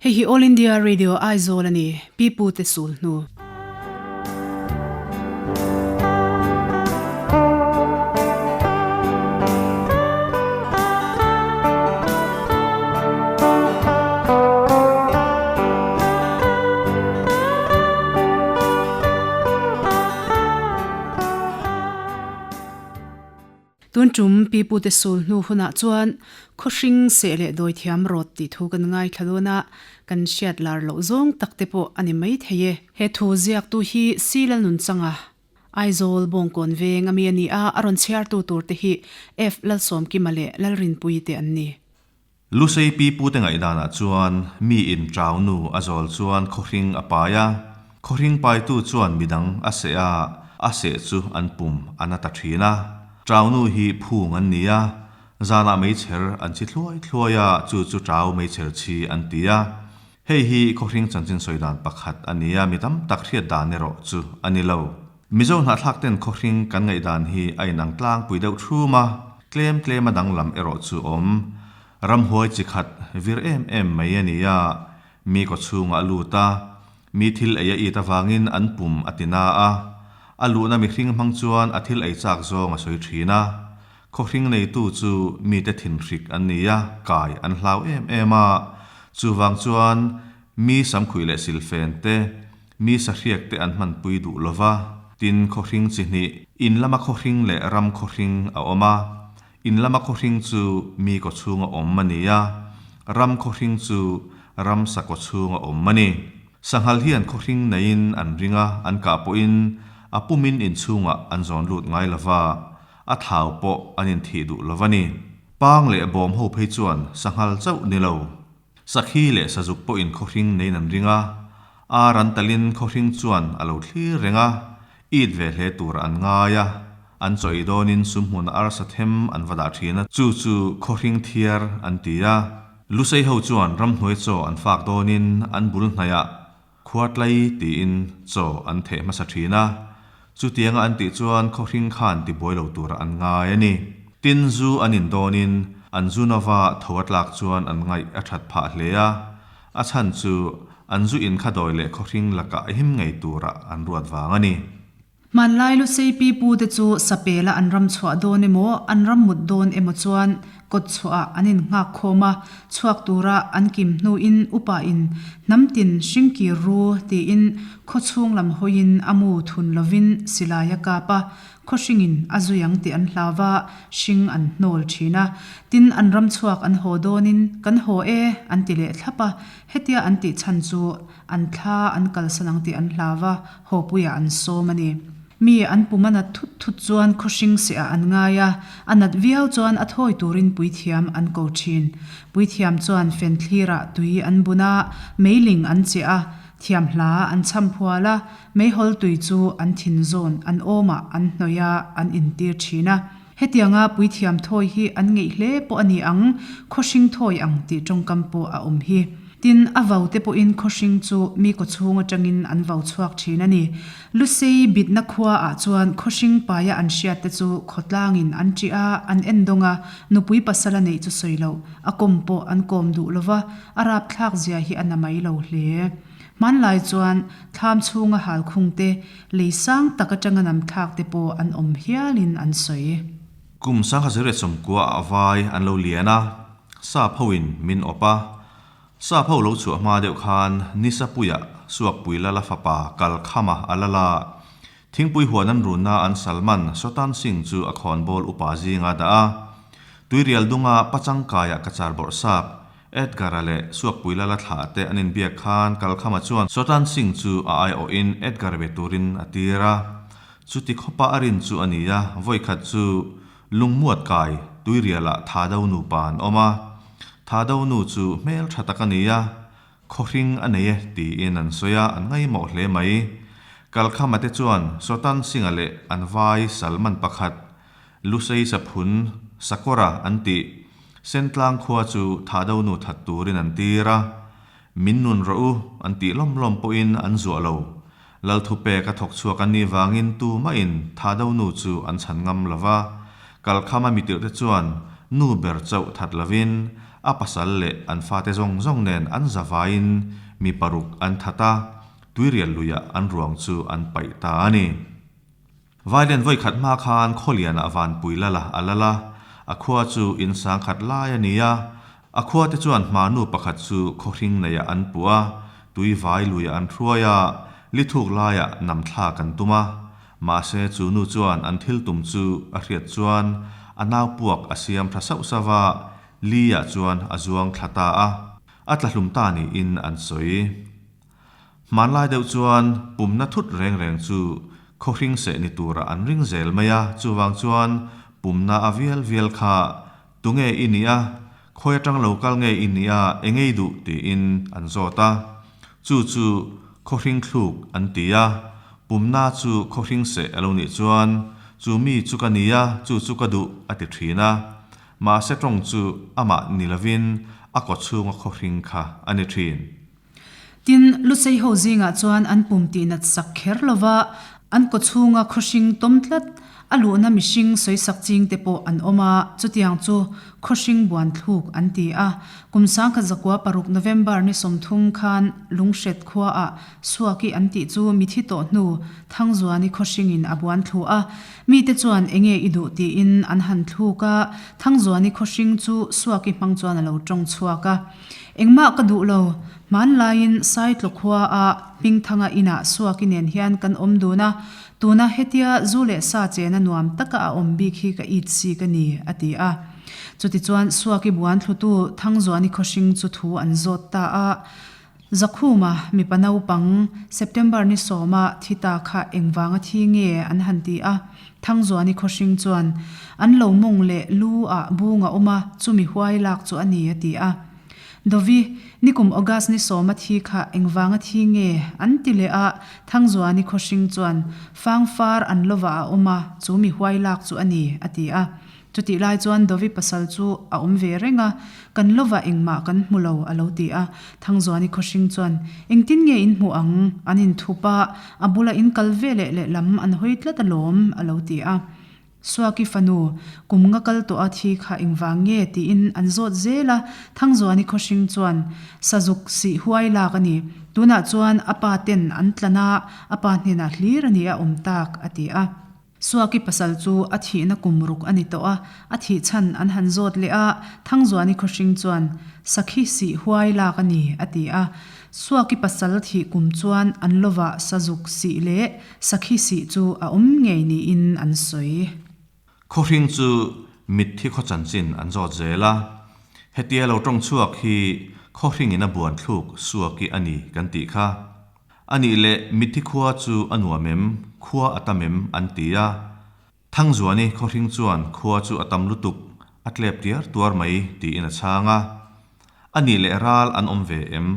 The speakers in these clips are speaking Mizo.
Hei hi All India Radio Aizawl a ni, Pi Pu te sul hnu. Tun tum pipute sul hnu hunah chuan khawhring seh leh dawithiam rawt tih thu kan ngaithla dawn a, kan hriat lar loh zawng tak te pawh a ni mai thei e. He thu ziaktu hi Sila Nunchanga, Aizawl Bawngkawn veng a mi a ni a, a rawn chhiartu tur te hi F Lalsawmkima leh Lalrinpuii te an ni. Lusei pipute ngaihdanah chuan mi in ṭau nu a zawl chuan khawhring a pai a, khawhring paitu chuan midang a seh a, a seh chu an pum a na ta ṭhin a. Ṭau nu hi phung an ni a, zanah meichher an chhi thluai thluai a, chu chu ṭau meichher chhi an ti a. Hei hi khawhring chanchin sawi dan pakhat a ni a, mi tam tak hriat dan erawh chu a ni lo. Mizo hnahthlak ten khawhring kan ngaihdan hi a inang tlangpui deuh thum a, tlem tlem a danglam erawh chu awm. Ramhuai chi khat vir em em mai a ni a, mi kawchhungah a lut a, mi thil ei a it avangin an pum a ti na a, a luhna mihring hmang chuan a thil ei chak zawng a sawi thin a. Khawhring neitu chu mite thinhrik an ni a, kai an hlau em em a, chuvang chuan mi samkhuih leh silfen te, Mi sahriak te an hmanpui duh lo va, tin khawhring chi hnih, in lama khawhring leh ram khawhring a awm a. In lama khawhring chu mi kawchhunga awm a ni a, ram khawhring chu ramsa kawchhunga awm a ni. Sanghal hian khawhring neiin an ring a, an kah pawhin a pumin inchhungah an zawn lut ngai lo va, a thau pawh an inthih duh lo va ni. Pang leh bawm ho phei chuan sanghal chauh ni lo. Sakhi leh sazuk pawhin khawhring neiin an ring a, ar an talin khawhring chuan a lo thlir reng a, it ve hle tur an ngai a, an chaw ei dawnin sumhmun arsa them an va dah thin a, chu chu khawhring thiar an ti a. Lusei ho chuan ramhnuai chaw an fak dawnin an bul hnaihah Khuatlai tiin chaw an theh hmasa thin a, chutianga an tih chuan khawhring khan tibuai lo tura an ngai a ni. Tin, zu an in dawnin an zu nova tho a tlak chuan an ngaih a that phah hle a, a chhan chu an zu in kha dawi leh khawhring lakah a him ngei tura an ruat vang a ni. Hmanlai Lusei pi pu te chu sapela an ram chhuah dawn emaw, an ram mut dawn emaw chuan kawt chhuahah an innghak khawm a, chhuak tura an kim hnuin upa in hnam tin hringkir ru tiin khaw chhung lam hawiin a mu thun lovin silai a kap a, khaw hringin a zui ang tih an hlau va, hring an hnawl thin a. Tin, an ram chhuak an haw dawnin kan haw e an ti leh thlap a, hetia an tih chhan chu An thla an kalsan ang tih an hlau a, hawpuiah an sawm a ni. Mi an pum a nat thut thut chuan khawhring sehah an ngai a, a nat viau chuan a thawi turin puithiam an ko thin. Puithiam chuan fenthlirah tui an bun a, meiling an chiah a, thiam hla an chham phual a, meihawl tui chu an thin zawn an awmah an hnawih a, an intir thin a. Hetianga puithiam thawi hi an ngeih hle pawh a ni ang, khawhring thawi ang tih tawngkam pawh a awm hi. Tin, a vau te pawhin khawhring chu mi kawchhung atangin an vau chhuak thin a ni. Lusei bitna khua ah chuan khawhring paia an hriat te chu khawtlangin an ṭih a, an en dawng a, nupui pasal a neih chu sawi loh, a kawm pawh an kawm duh lova, a rapthlak zia hi a na mai lo hle. Hmanlai chuan thlam chhunga hal khung te, lei sang tak atanga nam thlak te pawh an awm hialin an sawi. Kum 1990 ah vai an lo lian a, sap hoin min awp a. Sap ho lo chhuah hma deuh khan Nisapuia Suakpui lala fapa Kalkhama a lal a. Thingpui huan an runna an Salman Sotan Singh chu a khawnbawl upa zinga dah a. Tuirial dunga Pachangkaia kachar bawrh sap Edgar-a leh Suakpui lala thlah te an inbiak khan Kalkhama chuan Sotan Singh chu a aiawhin Edgar be turin a tir a. Chuti khawpa a rin chu a ni a, vawikhat chu Lungmuat kai Tuirialah Thado nupa an awm a. Thado nu chu hmel tha tak a ni a, khawhring a nei e tiin an sawi a, an ngaihmawh hle mai. Kalkhama te chuan Sotan Singh-a leh an vai Salman pakhat Lusei saphun Sakawra an tih Sentlang khua chu Thado nu that turin an tir a, Min nun rawh u an tih lawm lawm pawhin an zuah lo. Lal thupek a thawk chhuak an nih vangin tumahin Thado nu chu an chhan ngam lo va, Kalkhama mitirhte chuan nu ber chauh that lovin A pasal leh an fate zawng zawng nen an zavaiin mi paruk an that a, tuirial luiah an ruang chu an paih ta a ni. Vailen vawi khat hma khan Khawlianah Vanpui lala a lal a, a khua chu in sangkhat lai a ni a. A khua te chuan hmanu pakhat chu khawhring neiah an puh a, tui vai luiah an hruai a, li thuk laiah nam thlak an tum a. Mahse chu nu chuan an thil tum chu a hriat chuan a nau puak a siam tha sauh sauh a, li ah chuan a zuang thla ta a, a tla hlum ta niin an sawi. Hmanlai deuh chuan pumna thut reng reng chu khawhring seh ni turah an ring zel mai a, chuvang chuan pumna a vial vial kha tunge i nih a, khawi atang lo kal nge i nih a, engei duh tiin an zawt a. Chu chu khawhring thluk an ti a, pumna chu khawhring seh a lo nih chuan chu mi chu ka ni a, chu chu ka duh a ti thin a. Mahse tawng chu amah ni lovin a kawchhunga khawhring kha a ni thin. Tin, Lusei ho zingah chuan an pum tihnat sak kher lova, an kawchhunga khawhring tawm tlat, a luhna mihring sawisak ching te pawh an awm a, chutiang chu khawhring buan thluk an ti a. Kum 1906 November ni 30 khan Lunghret khuaah Suaki an tih chu mithi tawh hnu Thangzuani khawhringin a buan thlu a, mite chuan enge i duh tiin an han thluk a, Thangzuani khawhring chu Suaki hmang chuan a lo tawng chhuak a. Engmah ka duh lo, hmanlaiin Saitlaw khua ah Hmingthanga inah Suaki nen hian kan awm dun a, tuna hetia zu leh sa chena nuam taka a awm bik hi ka it si ka ni, a ti a. Chutichuan Suaki buan thlutu Thangzuani khawhring chu thu an zawt ta a. Zakhuma mipa naupang September ni sawma thi ta kha engvanga thi nge an han ti a, Thangzuani khawhring chuan an lo mawng leh lu ah bung a awm a, chumi huai lak chu a ni a ti a. Dovi, nikum August ni sawma thi kha engvanga thi nge an ti leh a, Thangzuani khawhring chuan fangfar an lovah a awm a, chu mi huai lak chu a ni a ti a. Chutih lai chuan Dovi pasal chu a awm ve reng a, Kan lovah engmah kan hmu lo, a lo ti a. Thangzuani khawhring chuan, Engtin nge in hmuh ang? An inthup a, a bula in kal ve leh lehlam an hawi tlat alawm, a lo ti a. Suaki fanu, kum nga kal tawh a thi kha engvang nge? tiin an zawt zel a. Thangzuani khawhring chuan, Sazuk sih huai lak a ni. Tunah chuan a pa ten an tlan a, a pa hnenah hlir a ni a awm tak, a ti a. Suaki pasal chu a thihna kum ruk a ni tawh a, a thih chhan an han zawt leh a, Thangzuani khawhring chuan, Sakhi sih huai lak a ni, a ti a. Suaki pasal thih kum chuan an lovah sazuk sih leh sakhi sih chu a awm ngei niin an sawi. Khawhring chu mitthi khaw chanchin an zawt zel a, hetia lo tawng chhuak hi khawhringin a buan thluk Suaki a ni kan tih kha. A nih leh mitthi khua chu a nuam em, khua a tam em an ti a. Thangzuani khawhring chuan khua chu a tam lutuk, a tlep tiar tuar mai tiin a chhang a. A nih leh ral an awm ve em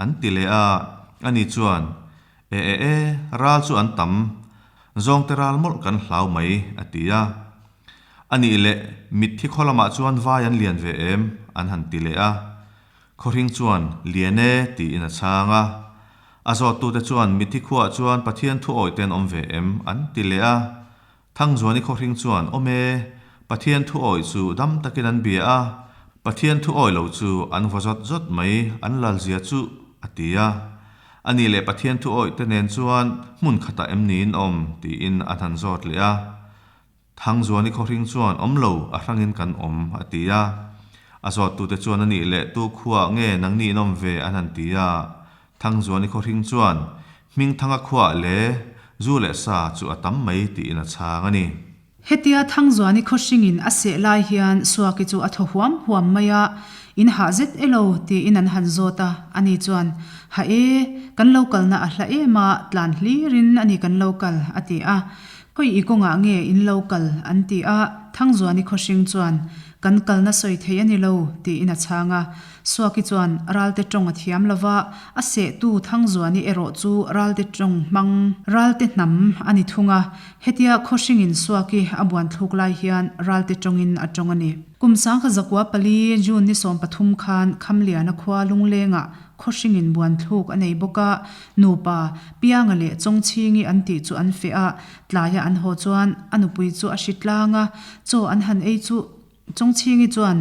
an ti leh a, ani chuan, E e e, ral chu an tam, zawngte ral mawlh kan hlau mai a ti a. A nih leh mitthi khaw lamah chuan vai an lian ve em an han ti leh a. Khawhring chuan, Lian e, tiin a chhang a. A zawttute chuan, Mithi khuaah chuan Pathian thu awih te an awm ve em? an ti leh a. Thangzuani khawhring chuan, Awm e, Pathian thu awih chu dam takin an bia a, Pathian thu awih lo chu an vaw zawt zawt mai, an lalzia chu, a ti a. A nih leh Pathian thu awih te nen chuan hmun khatah em niin awm? tiin an han zawt leh a. Thangzuani khawhring chuan awm lo, a hrangin kan awm, a ti a. A zawttute chuan a nih leh tu khuaah nge nangni in awm ve an han ti a. Thangzuani khawhring chuan Hmingthanga khuaah le, zu leh sa chu a tam mai tiin a chhang a ni. Hetia Thangzuani khawhringin a seh lai hian Suaki chu a thaw huam huam mai a, In hah zet elo? tiin an han zawt a, ani chuan, Ha e, kan lo kalna a hla em a, tlan hlirin a ni kan lo kal, a ti a. Khawi i kawngah nge in lo kal? an ti a, Thangzuani khawhring chuan, Kan kalna sawi thei a ni lo, tiin a chhang a. Suaki chuan Ralte tawng a thiam lo va, a sehtu Thangzuani erawh chu Ralte tawng hmang, Ralte hnam a ni thung a. Hetia khawhringin Suaki a buan thluk lai hian Ralte tawngin a tawng a ni. Kum 1904 June ni 13 khan Khamliana khua Lunglengah Khawhringin buanthluk a nei bawk a, nupa, Pianga leh Chawngchhingi an tih chu an feh a, tlaia an haw chuan a nupui chu a hri tlang a, chaw an han ei chu Chawngchhingi chuan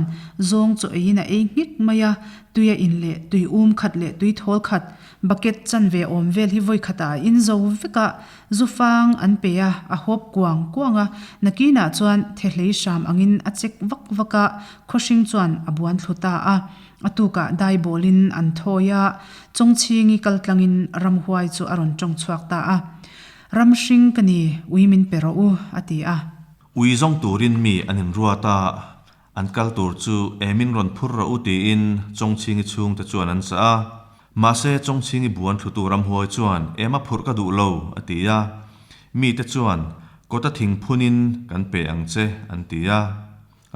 zawng chaw eiin a ei nghik mai a, tui a in leh tui um khat leh tui thawl khat, bucket chanve awm vel hi vawi khatah a in zo vek a, zu fang an pe a, a hawp kuang kuang a, nakinah chuan thehlei hram angin a chek vak vak a, khawhring chuan a buan thlu ta a. A tukah dai bawlin an thawi a, Chawngchhingi kal tlangin ramhuai chu a rawn tawng chhuak ta a. Ram hring ka ni, ui min pe rawh u, a ti a. Ui zawng turin mi an inruat a, an kal tur chu e min rawn phur rawh u tiin Chawngchhingi chhungte chuan an chah a. Mahse Chawngchhingi buan thlutu ramhuai chuan ema phurh ka duh lo, a ti a. Mite chuan, Kawta thing phunin kan pe ang che, an ti a.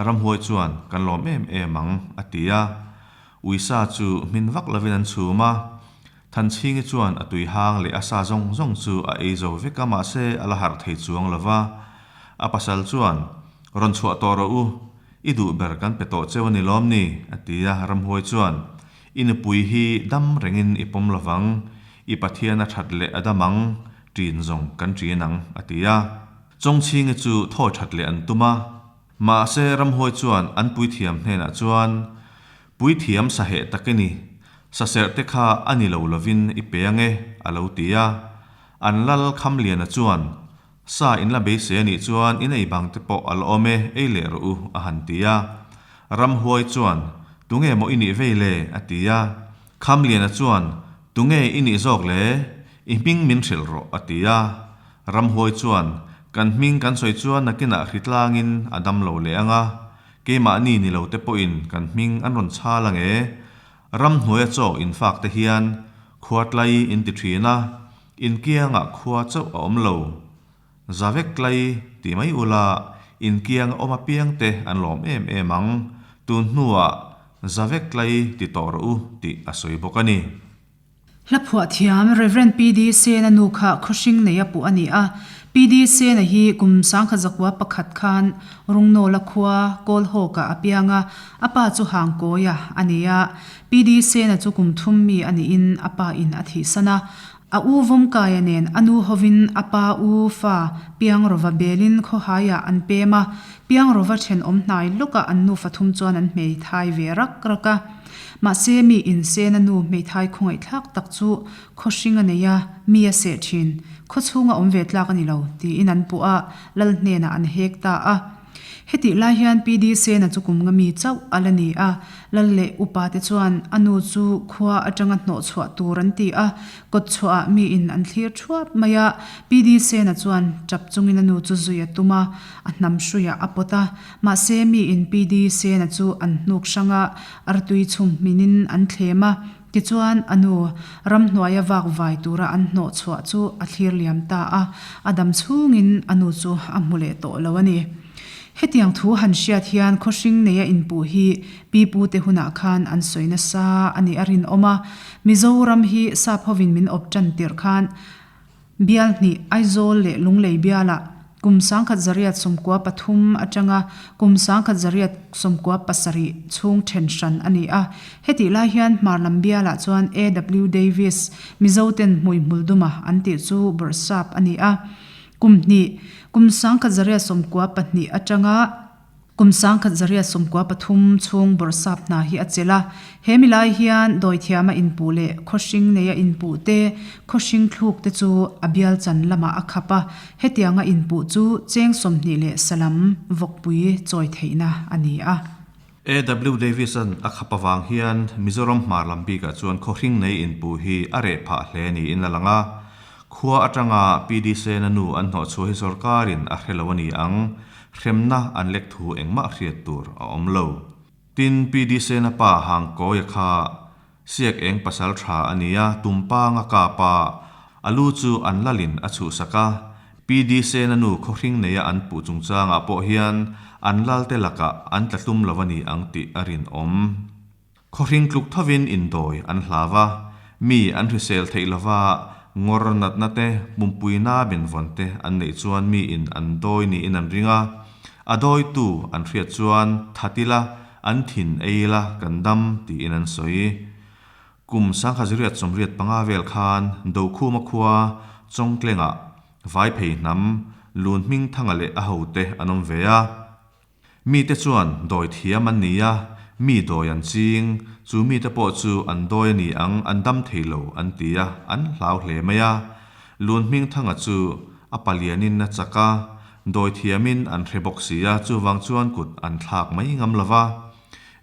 Ramhuai chuan, Kan lawm em em ang, a ti a. Uisa chu hmin vak lovin an chhum a. Thanchhingi chuan a tui hang leh a sa zawng zawng chu a ei zo vek a mahse a la harh thei chuang lo va. A pasal chuan, Rawn chhuah tawh rawh u, i duh ber kan pe tawh cheu a ni lawm ni? a ti a. Ramhuai chuan, I nupui hi dam rengin i pawm lo vang, i Pathian a that leh a dam ang, ṭin zawng kan ṭin ang, a ti a. Chawngchhingi chu thawi that leh an tum a. Mahse, ramhuai chuan an puithiam hnenah chuan, Puithiam saheh tak i ni, saserh te kha a ni lo lovin i pe ange, a lo ti a. An lal Khamliana chuan, Sa in la beisei a nih chuan in ei bang te pawh a la awm e, ei leh rawh u, a han ti a. Ramhuai chuan, Tunge maw i nih vei le? a ti a. Khamliana chuan, Tunge i nih zawk le? I hming min hrilh rawh, a ti a. Ramhuai chuan, Kan hming kan sawi chuan nakinah hritlangin a dam lo leh ang a, keimahni ni lo te pawhin kan hming an rawn chhal ang e. Ramhnuaia chaw infak te hian khua tlai in ti thin a, inkiangah khua chauh a awm lo. Za vek tlai ti mai ula, inkianga awm apiang te an lawm em em ang. Tun hnuah za vek tlai ti tawh rawh u tih a sawi bawk a ni. Hla phuah thiam Rev. PD Sena nu kha khawhring nei a puh a ni a. PD Sena hi kum 1901 khan Rungnawla khua Kawlhawkah a piang a, a pa chu Hangkawia a ni a. PD Sena chu kum thum mi a niin a pa in a thihsan a. A u Vawmkaia nen a nu hovin a pa u fa Piangrova belin khawhaiah an pem a. Piangrova thenawm hnai lawkah an nufa thum chuan an hmeithai ve rak rak a. Mahse, mi insena nu hmeithai khawngaihthlak tak chu khawhring a nei a, mi a seh thin. Khawchhunga awm ve tlak a ni lo, tiin an puh a, lal hnenah an hek ta a. Hetih lai hian PD Sena chu kum nga mi chauh a la ni a, lal leh upa te chuan a nu chu khua atanga hnawh chhuah tur an ti a, kawt chhuahah miin an thlir thuap mai a, PD Sena chuan tap chungin a nu chu zui a tum a, a hnam hruiah a pawt a. Mahse, miin PD Sena chu an hnuk hrang a, artui chhum hminin an thlem a, tichuan a nu ramhnuaia vak vai tura an hnawh chhuah chu a thlir liam ta a, a dam chhungin a nu chu a hmu leh tawh lo a ni. Hetiang thu han hriat hian khawhring neia inpuh hi pi pute hunah khan an sawi nasa a nih a rinawm a, Mizoram hi sap hovin min awp tan tirh khan Bial hnih, Aizawl leh Lunglei bialah kum 1993 atanga kum 1997 chhung then hran a ni a. Hetih lai hian hmar lam bialah chuan AW Davies, Mizoten hmuihmul duma an tih chu bawrhsap a ni a. Kum hnih, kum 1992 atanga Kum 1993 chhung bawrhsap hna hi a chelh a, he mi lai hian dawithiama inpuh leh khawhring neia inpuh te, khawhring thluk te chu a bial chan lamah a khap a, hetianga inpuh chu cheng 20 leh salam vawkpui chawi theihna a ni a. AW Davis-a'n a khap avang hian Mizoram hmar lam bikah chuan khawhring nei inpuh hi a reh phah hle niin a lang a, Khua atanga PD Sena nu an hnawhchhuah hi sorkarin a hre lo a ni ang, hremna an lek thu engmah hriat tur a awm lo. Tin, PD Sena pa Hangkawia kha Siak eng pasal tha a ni a, tumpanga kap a, a lu chu an lalin a chhuhsak a. PD Sena nu khawhring neia an puh chungchangah pawh hian an lalte lakah an tlatlum lo a ni ang tih a rinawm. Khawhring tluk thovin indawi an hlau a, mi an hrisel theih lova ngawr natna te, pumpuina benvawn te an neih chuan miin an dawi niin an ring a, a dawitu an hriat chuan that ila, an thin ei ila kan dam tiin an sawi. Kum 1985 vel khan Dokhuma khua Chawngtlengah Vaiphei hnam, Lunhmingthanga leh a hote an awm ve a. Mite chuan dawi thiam an ni a, mi dawi an ching, chu mite pawh chu an dawi a ni ang, an dam thei lo an ti a, an hlau hle mai a. Lun Hmingthanga chu a palianin a chak a, dawi thiamin an hre bawk si a, chuvang chuan kut an thlak mai ngam lo va.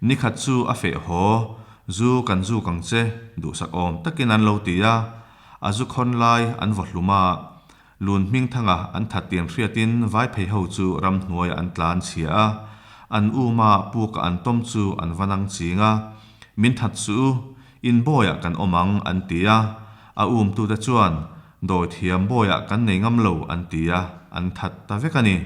Nikhat chu a feh haw, zu kan zuk ang che, duhsak awm takin an lo ti a, a zu khawn lai an vaw hlum a, Lun Hmingthanga an that tiang hriatin Vaiphei ho chu ramhnuaiah an tlan chhia a, an uma puka an tawm chu an va nang ching a, Min that suh u, in bawiah kan awm ang an ti a, a umtute chuan Dawithiam bawiah kan nei ngam lo an ti a, an that ta vek a ni.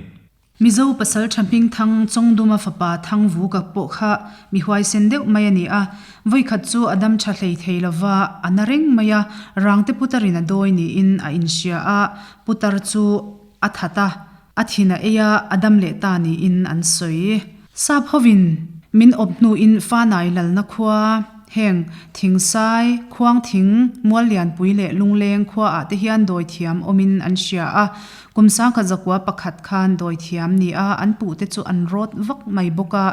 Mizo pasal tha hmingthang Chawngduma fapa Thangvuka pawh kha mi huaisen deuh mai a ni a, vawikhat chu a dam tha hlei thei lova, a na reng mai a, rangte putarin a dawi niin a inhria a, putar chu a that a, a thin a ei a, a dam leh ta niin an sawi. Sap hovin min awp hnuin Fanai lalna khua heng Thingsai, Khuangthing, Muallianpui leh Lungleng khuaah te hian dawithiam awmin an hria a, Kum 1901 khan dawithiam ni a an puhte chu an rawt vak mai bawk a,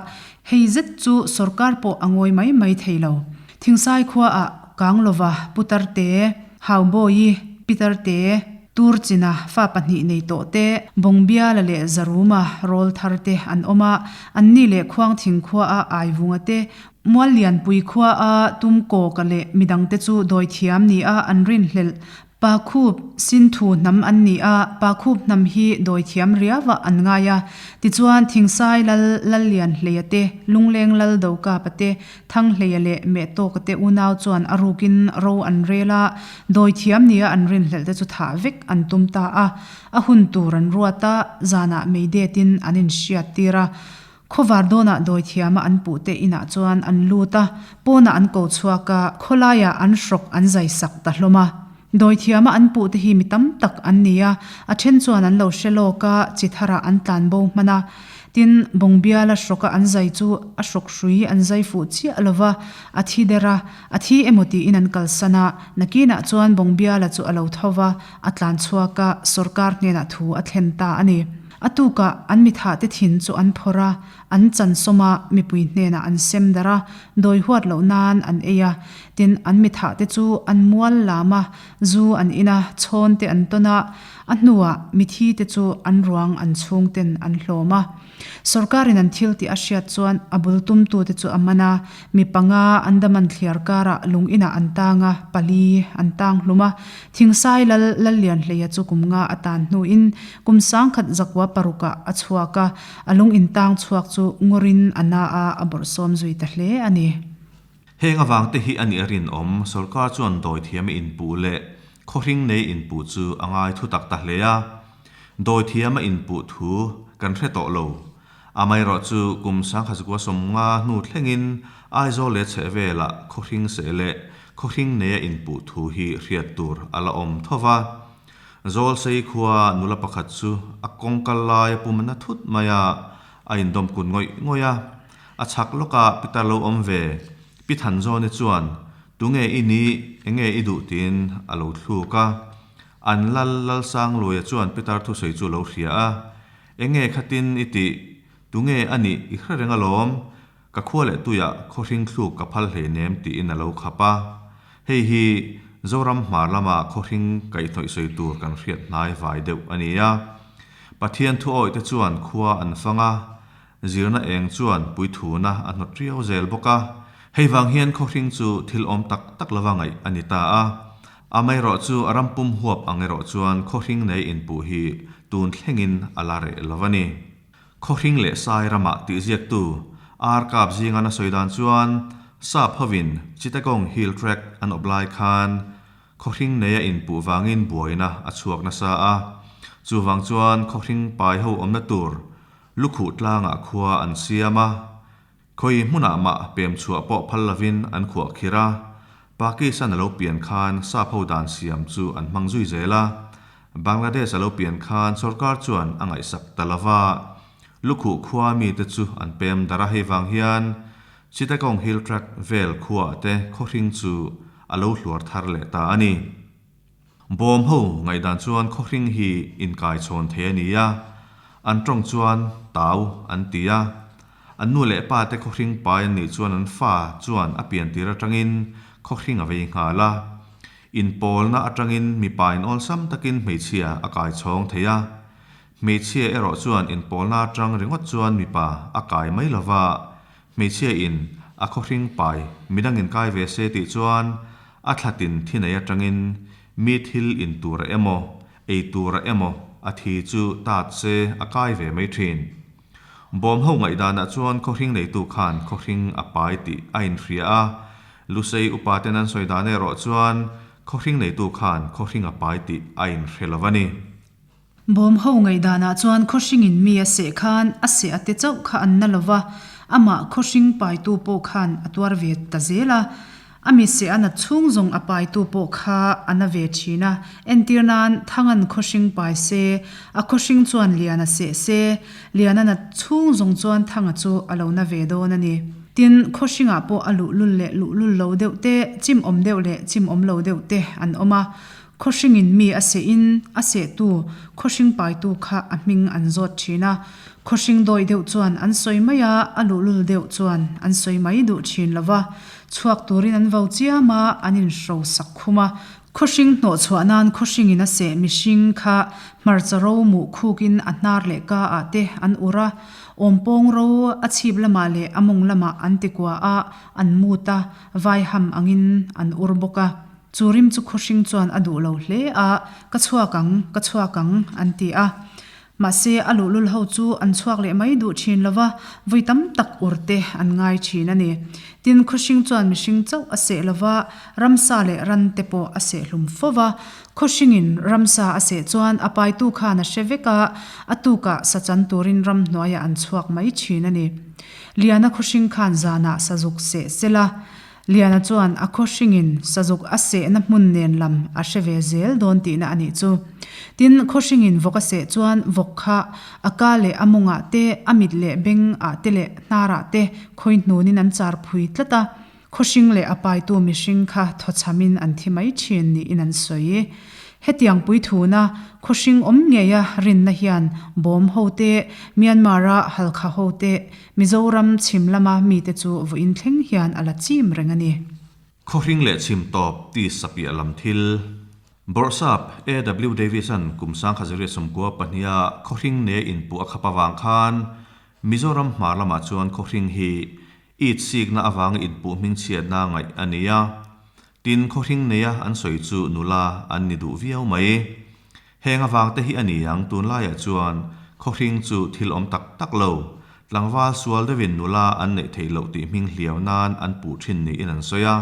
hei zet chu sorkar pawh a ngawi mai mai thei lo. Thingsai khuaah Kanglova, Putarte, Haubawi, Pitarte, Turchina fa pahnih nei tawh te, Bawngbiala leh Zaruma rawl thar te an awm a, anni leh Khuangthing khuaa Aivunga te, Muallianpui khuaa Tumkawka leh midangte chu dawithiam ni a an rinhlelh Pakhup, Sinthu hnam an ni a, Pakhup hnam hi dawithiam riauah an ngai a. Tichuan, Thingsai Lal, Lallianhleia te, Lungleng Lal Dokapa te, Thanghleia leh Mehtawka te unau chuan a rukin ro an rel a, dawithiam nia an rinhlelh te chu thah vek an tum ta a. A hun tur an ruat a, zanah meidetin an inhriat tir a. Khawvar dawnah dawithiama an puhte inah chuan an lut a, pawnah an ko chhuak a, khawlaiah an hrawk an zai sak ta hlawm a. Dawithiama an puhte hi mi tam tak an ni a, a then chuan an lo hre lawk a, chi tharah an tlan bo hman a. Tin, Bawngbiala hrawka an zai chu a hrawk hrui an zai fuh chiah lo va, a thi der a, a thi emaw tiin an kalsan a, nakinah chuan Bawngbiala chu a lo tho va, a tlan chhuak a, sorkar hnenah thu a thlen ta a ni. A tukah an mithahte thin chu an phawrh a, an chansawm a, mipui hnenah an sem darh a, dawi huat loh nan an ei a. Tin, an mithahte chu an mual lam a, zu an in a, chhawnte an tawn a, a hnuah mithite chu an ruang an chhungten an hlawm a. Sorkarin an thil tih a hriat chuan a bul tumtute chu a man a, mi panga Andaman thliar karah lung inah an tang a, pali an tang hlum a. Thingsai Lal Lallianhleia chu kum nga a tan hnuin kum 1906ah a chhuak a, a lung intang chhuak chu ngawrin a na a, a bawrhsawm zui ta hle a ni. Heng avangte hi a nih a rinawm, sorkar chuan dawithiam a inpuh leh khawhring nei inpuh chu a ngai thutak ta hle a. Dawithiam a inpuh thu kan hre tawh lo. Amaherawh chu kum 1950 hnu thlengin Aizawl leh chhehvelah khawhring seh leh khawhring nei a inpuh thu hi hriat tur a la awm tho va. Zawlsei khua nula pakhat chu a kawng kal lai a pum na thut mai a, a indawm kun ngawih ngawih a. A chhak lawkah Pitar lo awm ve, Pi Thanzawni chuan, Tunge i nih, enge i duh tiin a lo thluk a. An lal Lalsangluaia chuan Pitar thusawi chu a lo hria a, Enge khatin i tih? Tunge a nih i hre reng alawm? Ka khua leh tuiah khawhring thluk ka phal hleinem tiin a lo khap a. Hei hi Zoram hmar lama khawhring kaihhnawih sawi tur kan hriat hnai vai deuh a ni a. Pathian thu awih te chuan khua an fang a, zirna eng chuan puithuna a hnawt riau zel bawk a. Hei vang hian khawhring chu thil awm tak tak lova ngaih a ni ta a. Amaherawh chu a ram pum huap ang erawh chuan khawhring nei inpuh hi tun thlengin a la reh lo a ni. Khawhring leh Sai ramah tih ziaktu Ar Kap zinga na sawi dan chuan Sap hovin Chittagong Hill Tract an awp lai khan khawhring neia inpuh vangin buaina a chhuak nasa a, chuvang chuan khawhring pai ho awmna tur lukhuh tlangah khua an siam a. Khawi hmunah mah pem chhuah pawh phal lovin an khuah khir a, Pakistan a lo pian khan sap ho dan siam chu an hmang zui zel a, Bangladesh a lo pian khan sorkar chuan a ngaihsak ta lo va, lukhuh khua mite chu an pem darh a hei vang hian Chittagong Hill Tract vel khuaah te khawhring chu a lo hluar thar leh ta a ni. Bawm ho ngaihdan chuan khawhring hi inkaichhawn thei a ni a, an tawng chuan tau an ti a. An nu leh pa te khawhring pai an nih chuan an fa chuan a pian tir atangin khawhring a vei nghal a. Inpawlna atangin mipa in awlsam takin hmeichhia a kai chhawng thei a. Hmeichhia erawh chuan inpawlna atang ringawt chuan mipa a kai mai lova, hmeichhia in a khawhring pai midang in kai ve se tih chuan a thlatin thi nei atangin mi thil in tura emaw ei tura emaw a thi chu tat se a kai ve mai thin. Bawm ho ngaihdanah chuan khawhring neitu khan khawhring a pai tih a inhria a, Lusei upa ten an sawi dan erawh chuan khawhring neitu khan khawhring a pai tih a inhre lo a ni. Bawm ho ngaihdanah chuan khawhringin mi a seh khan a seh a te chauh kha an na lo va, amah khawhring paitu pawh khan a tuar ve ta zel a. A mi seh a nat chhung zawng a paitu pawh kha a na ve thin a, entir nan Thangan khawhring pai se, a khawhring chuan Liana seh se, Liana nat chhung zawng chuan Thanga chu a lo na ve dawn a ni. Tin, khawhringah pawh a luhlul leh luhlul lo deuh te, chim awm deuh leh chim awm lo deuh te an awm a, Khawhringin mi a sehin a sehtu khawhring paitu kha a hming an zawt thin a, khawhring dawi deuh chuan an sawi mai a, a luhlul deuh chuan an sawi mai duh thin lo va, chhuak turin an vo chiam a, an inhro sak khum a. Khawhring hnawh chhuah nan khawhringin a seh mihring kha hmarcha ro muh khukin a hnar leh ka ah te an ur a, awmpawng ro a chhip lamah leh a mawng lamah an ti kua a, an mut a, vaiham angin an ur bawk a. Chu rim chu khawhring chuan a duh lo hle a, Ka chhuak ang, ka chhuak ang, an ti a. Mahse, a luhlul ho chu an chhuak leh mai duh thin lo va, vui tam tak ur te an ngai thin a ni. Tin, khawhring chuan mihring chauh a seh lo va, ramsa leh ran te pawh a seh hlum fo va. Khawhringin ramsa a seh chuan a paitu khan a hre vek a, a tukah sa chan turin ramhnuaiah an chhuak mai thin a ni. Liana khawhring khan zanah sazuk seh sela, Liana chuan a khawhringin sazuk a sehna hmun nen lam a hre ve zel dawn tihna a nih chu. Tin, khawhringin vawk a seh chuan vawk kha a ka leh a mawngah te, a mit leh beng ah te leh hnarah te khawi hnunin an char phui tlat a. Khawhring leh a paitu mihring kha thawchhamin an thi mai thin niin an sawi. Hetiang puithuna khawhring awm ngeia rinna hian bawm ho te, Myanmar-a Halkha ho te, Mizoram chhim lama mite chu vawiin thleng hian a la chim reng a ni. Khawhring leh chhim tawp ti sapiah lam thil. Bawrhsap AW Davis-a'n kum sangkha ziriat sawmkua pahniha khawhring ne inpuh a khap avang khan Mizoram hmar lamah chuan khawhring hi it sikna avanga inpuh hmingchhiatna ngaih a ni a. Tin, khawhring neia an sawi chu nula an ni duh viau mai. Heng avangte hi a ni ang, tunlaiah chuan khawhring chu thil awm tak tak lo, tlangval sual deuhin nula an neih theih loh tih hming hliau nan an puh thin niin an sawi a.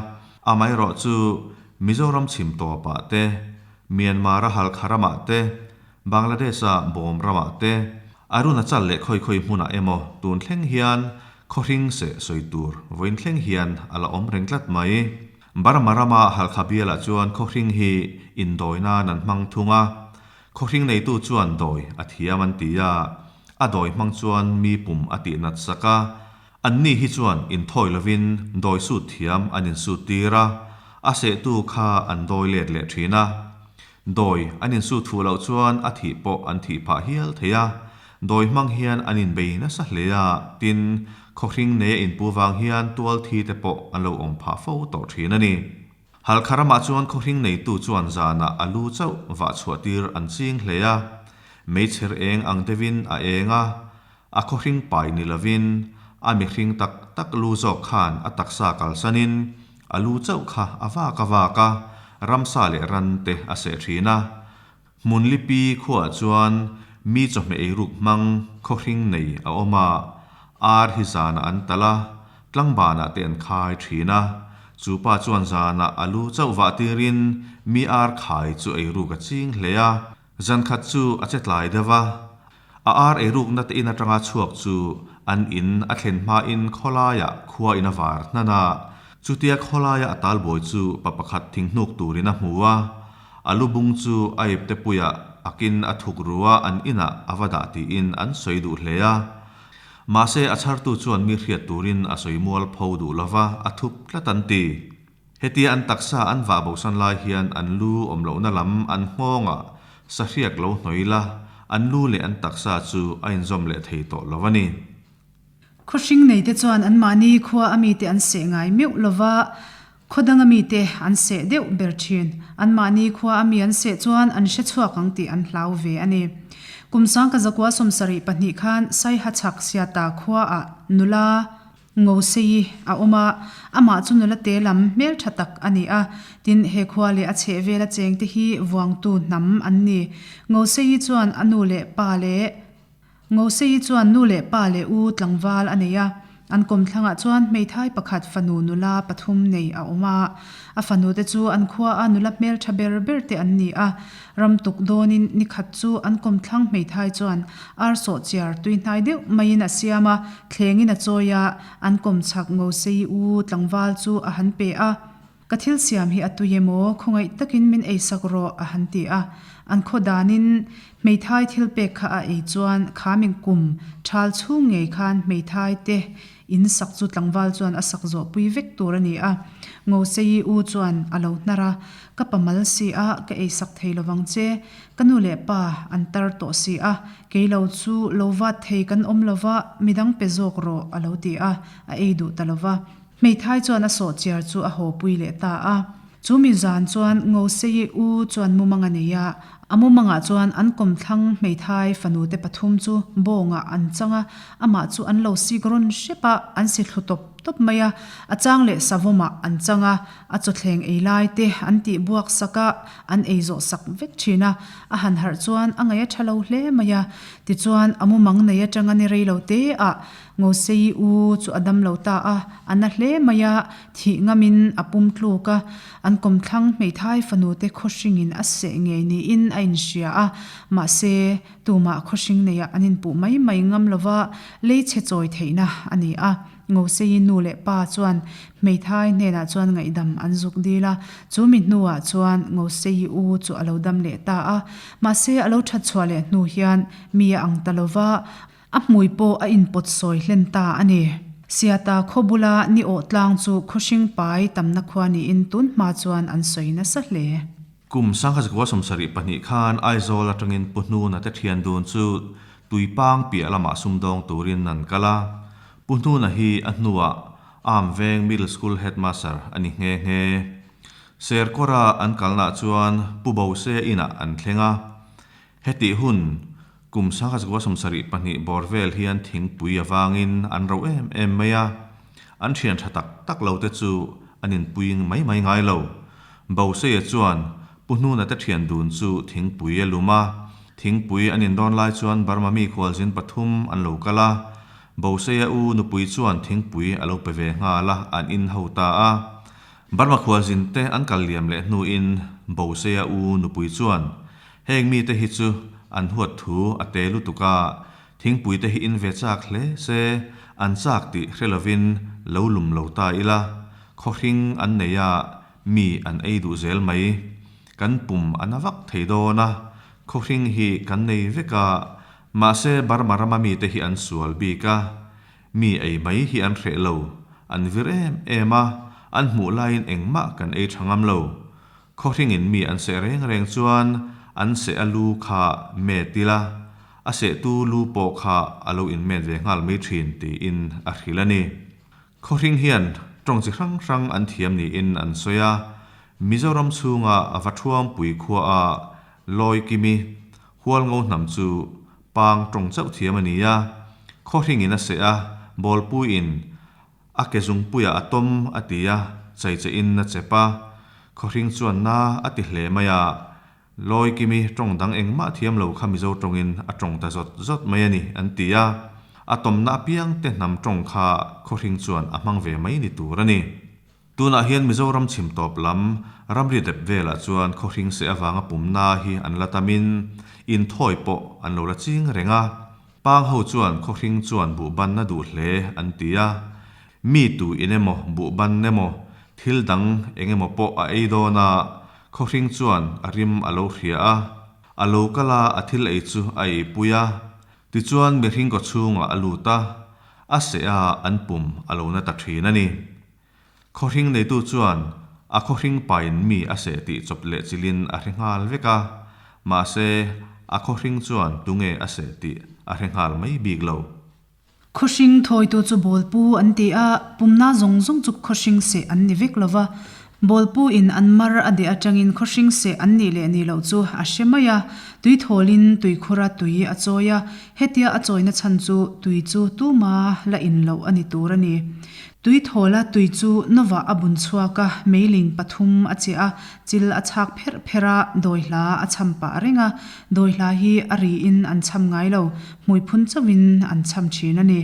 Amaherawh chu Mizoram chhim tawpah te, Myanmar-a Halkha ramah te, Bangladesh-a Bawm ramah te, Arunachal leh khawi khawi hmunah emaw tun thleng hian khawhring seh sawi tur vawiin thleng hian a la awm reng tlat mai. Burma rama Halkha bialah chuan khawhring hi indawi nan an hmang thung a, khawhring neitu chuan dawi a thiam an ti a, a dawi hmang chuan mi pum a tih nat sak a, anni hi chuan inthawi lovin dawi sut thiam an insut tir a, a sehtu kha an dawi let leh thin a. Dawi an insut fuh loh chuan a thih pawh an thih phah hial thei a, dawi hmang hian an inbei nasa hle a, tin, khawhring neia inpu vang hian tual thi te pawh an lo awm phah fo tawh thin a ni. Halkha ramah chuan khawhring neitu chuan zanah a lu chauh vah chhuah tir an ching hle a, meichher eng ang deuhin a eng a, a khawhring pai ni lovin a mihring tak tak lu zawk khan a taksa kalsanin A lu chauh kha a vak a vak a, ramsa leh ran te a seh thin a. Hmunlipi khuaah chuan mi chawhmeh eiruk hmang khawhring nei a awm a, ar hi zanah an talh a, tlangbanah te an khai thin a. Chu pa chuan zanah a lu chauh vah tirin mi ar khai chu eiruk a ching hle a. Zankhat chu a che tlai deuh a, a ar eirukna te in atanga chhuak chu an in a thlen hmain khawlaiah khua in a var hnan a, chutia khawlaia a talbawi chu pa pakhat thinghnuk turin a hmu a, a lu bung chu a ipte puiah akin a thuk ru a an inah a va dah tiin an sawi duh hle a. Mahse a chhartu chuan mi hriat turin a sawi mual pho duh lova a thup tlat an ti. Hetia an taksa an vah bosan lai hian an lu awm lohna lam an nghawngah sahriak lo hnawih la, an lu leh an taksa chu a inzawm leh thei tawh lo a ni. Khawhring neite chuan anmahni khua a mite an seh ngai meuh lova, khaw danga mite an seh deuh ber thin. Anmahni khua a mi an seh chuan an hre chhuak ang tih an hlau ve a ni. Kum sangka zakua 72 khan Saiha chhak Siata khuaah nula Ngosei a awm a, amah chu nula te lam hmel tha tak a ni a. Tin, he khua leh a chhehvel a chengte hi vuangtu hnam an ni. Ngosei chuan a nu leh pa leh Ngosei chuan nu leh pa leh u tlangval a nei a. An kawmthlangah chuan hmeithai pakhat fanu nula pathum nei a awm a. A fanu te chu an khua a nula hmel tha ber ber te an ni a. Ram tuk dawnin ni khat chu an kawmthlang hmeithai chuan ar sawh chiar tui hnai deuh maiin a siam a, thlengin a chawi a, an kawmchhak Ngosei u tlangval chu a han pe a. Ka thil siam hi a tui emaw, khawngaih takin min eisak rawh, a han ti a. An khaw danin hmeithai thil pek kha a ei chuan khaming kum thal chhung ngei khan hmeithai te in sak chu tlangval chuan a sak zawh pui vek tur a ni a. Ngosei u chuan a lo hnar a, Ka pa mal si a, ka eisak thei lovang che. Ka nu leh pa an tar tawh si a, kei lo chu lo vat thei kan awm lova, midang pe zawk rawh, a lo ti a, a ei duh ta lova. Hmeithai chuan a sawhchiar chu a hawpui leh ta a. Chu mi zan chuan Ngosei u chuan mumang a nei a, a mumangah chuan an kawmthlang hmeithai fanute pathum chu bawngah an chang a, amah chu an lo sik rawn hrep a, an si thlu tawp tawp mai a, a chang leh savawmah an chang a, a chawthleng ei lai te an tih buak sak a, an ei zawh sak vek thin a, a han harh chuan a ngaih a tha lo hle mai a. Tichuan a mumang nei atanga ni rei lo te ah Ngosei u chu a dam lo ta a, a na hle mai a, thih ngamin a pum tluk a, an kawmthlang hmeithai fanute khawhringin a seh ngei niin a inhria a, mahse, tumah khawhring neiah an inpuh mai mai ngam lova, lei chhe chawi theihna a ni a. Ngosei nu leh pa chuan hmeithai hnenah chuan ngaihdam an zuk dil a, chu mi hnuah chuan Ngosei u chu a lo dam leh ta a, mahse a lo that chhuah leh hnu hian mi a ang ta lova, A hmui pawh a inpawt sawi hlen ta a ni. Siata khaw bula ni awh tlang chu khawhring pai tamna khua niin tun hma chuan an sawi nasa hle. Kum 1972 khan Aizawl atangin Pu Hnuna te thian dun chu Tuipang piah lamah sumdawng turin an kal a. Pu Hnuna hi a hnuah Arm Veng Middle School Headmaster a ni nghe nghe. Serkawra an kalnaah chuan Pu Bose inah an thleng a. Hetih hun Kum 1972 bawr vel hian thingpui avangin an ro em em mai a, an thian tha tak tak lo te chu an inpuing mai mai ngai lo. Boseia chuan Pu Hnuna te thian dun chu thingpui a lum a, thingpui an indawn lai chuan Burma mi khualzin pathum an lo kal a, Boseia u nupui chuan thingpui a lo pe ve nghal a, an in ho ta a. Burma khualzin te an kal liam leh hnuin Boseia u nupui chuan Heng mite hi chu an huat thu a te lutuk a, thingpui te hi in ve chak hle se, an chak tih hre lovin lo lum lo ta ila, khawhring an nei a, mi an ei duh zel mai. Kan pum a na vak thei dawn a, khawhring hi kan nei vek a, mahse Burma rama mite hi an sual bik a, mi ei mai hi an hreh lo, an vir em em a, an hmuh laiin engmah kan ei tha ngam lo. Khawhringin mi an seh reng reng chuan an seh a lu kha met ila, a sehtu lu pawh kha a lo inmet ve nghal mai thin tiin a hrilh a ni. Khawhring hian tawng chi hrang hrang an thiam niin an sawi a, Mizoram chhunga a va thuampui khua a Lawi Kimi, Hualngo hnam chu pang tawng chauh thiam a ni a, khawhringin a seh a, bawlpuiin A ke zungpuiah a tawm a ti a, chaichehin a chep a. Khawhring chuan na a ti hle mai a, Lawi Kimi tawng dang engmah thiam lo kha Mizo tawngin a tawng ta zawt zawt mai a ni an ti a. A tawmna apiang te hnam tawng kha Khawhring chuan a hmang ve mai ni tur a ni. Tunah hian Mizoram chhim tawp lam ramri dep velah chuan Khawhring seh avanga pumna hi an la tamin inthawi pawh an lo la ching reng a. Pang ho chuan khawhring chuan buhban a duh hle an ti a, mi tu in emaw buhban emaw thil dang eng emaw pawh a ei dawn a, khawhring chuan a rim a lo hria a, a lo kal a a thil ei chu a eipui a, tichuan mihring kaw chhungah a lut a, a seh a an pum a lo na ta thin a ni. Khawhring neitu chuan a khawhring pain mi a seh tih chawp leh chilhin a hre nghal vek a, mahse a khawhring chuan tunge a seh tih a hre nghal mai bik lo. Khawhring thawitu chu bawlpu an ti a, pumna zawng zawng chu khawhring seh an ni vek lo va. Bawlpu in an mar a deh atangin khawhring seh an nih leh nih loh chu a hre mai a, tui thawlin tuikhura tui a chawi a, hetia a chawina chhan chu tui chu tuma la in loh a ni tur a ni. Tui thawla tui chu novah a bun chhuak a, meiling pathum a chiah a, chil a chhak pherh pherh a, dawi hla a cham pah reng a, dawi hla hi a riin an cham ngai lo, hmui phun chauhin an cham thin a ni.